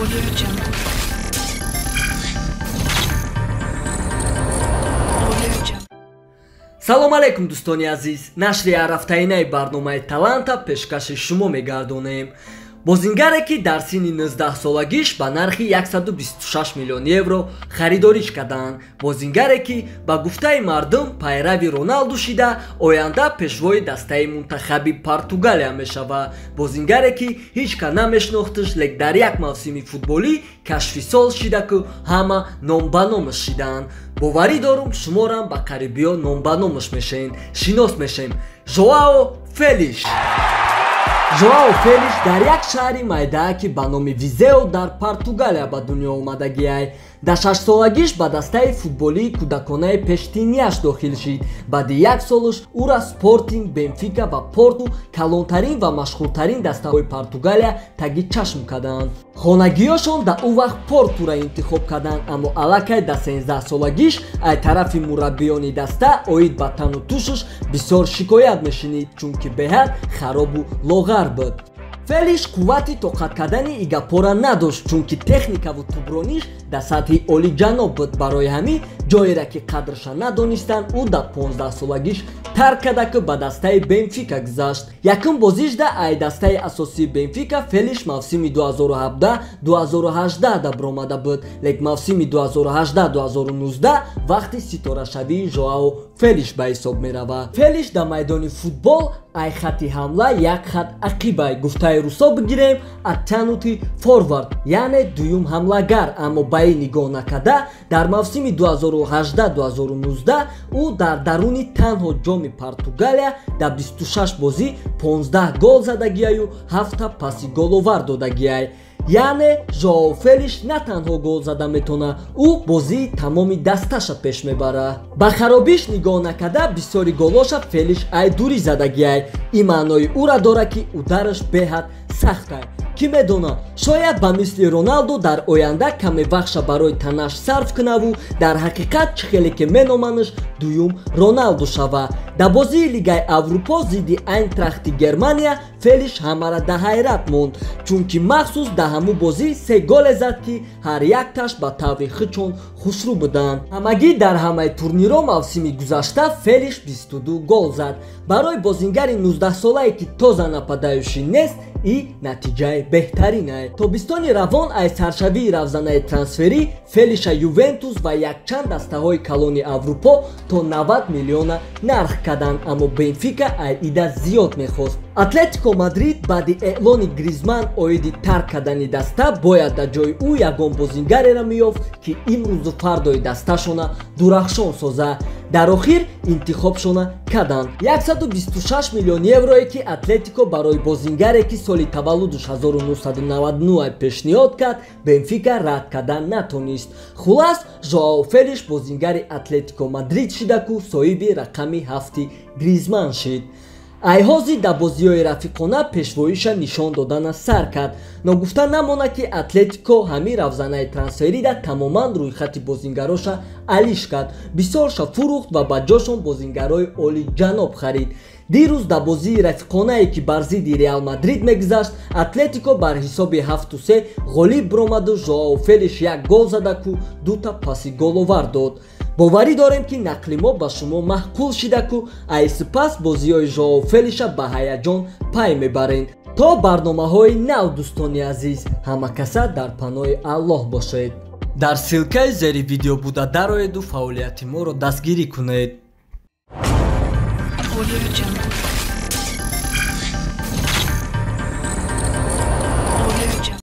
Audio Jungle. Audio Jungle. Салом алейкум, дӯстони азиз. Нашри ҳарафтаинаи барномаи Таланта пешкаши шумо мегардонем. Бозингаре, ки дар синни 19-солагиш ба нархи 126 миллион евро харидориш карданд. Бозингаре, ки ба гуфтаи мардум пайрави Роналду шида, оянда пешвои дастаи мунтахаби Португалия мешавад. Бозингаре, ки ҳеҷ ка намешнохтиш, лек дар як мавсими футболӣ кашфи сол шида, ку ҳама номбаномаш шиданд. Боварӣ дорум, шуморам ба қарибиё номбаномаш мешавед, шинос мешем. Жоао Фелиш. Жоао Фелиш дар як шаҳри майдаа, ки ба номи Визео дар Португалия ба дунё омадагиай. Дар 6-солагиш ба дастаи футболии кӯдаконаи пештинияш дохил шид. Баъди як солаш ӯра Спортинг, Бенфика ва Порту, калонтарин ва машҳуртарин дастаҳои Португалия, таги чашм карданд. Хонагиёшон дар ӯ вақт Портура интихоб карданд, аммо аллакай дар 13-солагиш ай тарафи мураббиёни даста оид ба тану тушаш бисёр шикоят мешунид, чунки беҳад харобу лоғар буд. Фелиш қуввати тоқат кардани игапора надошт, чунки техникаву туброниш дар сатҳи олиҷаноб буд. Барои ҳамин ҷоера, ки қадрша надонистанд, ӯ дар 15-солагиш тарк карда, ки ба дастаи Бенфика гузашт. Якум бозишда ай дастаи асосии Бенфика Фелиш мавсими 2017-2018 да баромада буд, лек мавсими 2018-2019 вақти ситорашавии Жоао Фелиш ба ҳисоб меравад. Фелиш дар майдони футбол ай хатти ҳамла як хат ақибай, гуфтаи русо бигирем, оттянутый форвард, яъне дуюм ҳамлагар. Аммо ба ин нигоҳ накарда, дар мавсими 2018-2019 ӯ дар даруни танҳо ҷоми Португалия дар 26 бозӣ 15 гол задагиаю 7 паси головар додагиай. Яъне Жоао Фелиш на танҳо гол зада метавона, ӯ бозии тамоми дасташа пеш мебарад. Ба харобиш нигоҳ накарда, бисёри голоша Фелиш ай дурӣ задагиай. Ин маънои ӯра дорад, ки удараш беҳад сахтай. Кӣ медона, шояд ба мисли Роналду дар оянда каме вақтша барои танаш сарф кунаву дар ҳақиқат, чӣ хеле ки меноманаш, дуюм Роналду шава. Дар бозии Лигаи Аврупо зидди Айнтрахти Германия Фелиш ҳамара дар ҳайрат монд, чунки махсус дар ҳамун бозӣ се голе зад, ки ҳар якташ ба таври хичон хушрӯ буданд. Ҳамагӣ дар ҳамаи турнирҳо мавсими гузашта Фелиш 22 гол зад. Барои бозингари 19-солае, ки тоза нападающий нест, и натиҷаи беҳтаринае. Тобистони равон ай саршавии равзанаи трансферӣ Фелиша Ювентус ва якчанд дастаҳои калони Аврупо то 90 миллиона нарх карданд, аммо Бенфика ай ида зиёд мехост. Атлетико Мадрид баъди эълони Гризман оиди тарк кардани даста бояд дар ҷои ӯ ягон бозингареро меёфт, ки имрӯзу фардои дасташона дурахшон соза. Дар охир интихобшона карданд. 126 миллион еврое, ки Атлетико барои бозингаре, ки соли таваллудаш 1999 пешниҳод кард, Бенфика рад кардан натонист. Хулас, Жоао Фелиш бозингари Атлетико Мадрид шидаку соҳиби рақами 7-и Гризман шид. Айҳози дар бозиҳои рафиқона пешвоиша нишон додана сар кард. Ногуфта намонад, ки Атлетико ҳамин равзанаи трансферида тамоман рӯйхати бозингароша алиш кард, бисёрша фурӯхт ва ба ҷошон бозингарои олиҷаноб харид. Дирӯз дар бозии рафиқонае, ки бар зидди Реал Мадрид мегузашт, Атлетико бар ҳисоби 7-3 ғолиб баромаду Жоао Фелиш як гол зада, ку дута паси головар дод. Боварӣ дорем, ки нақли мо ба шумо маъқул шида, ку ай сипас бозиҳои Жоао Фелиша ба ҳаяҷон пай мебаред. То барномаҳои нав, дӯстони азиз, ҳамакаса дар паноҳи Аллоҳ бошед. Дар ссылкаи зери видео буда дароеду фаъолияти моро дастгирӣ кунед. Audio Jungle.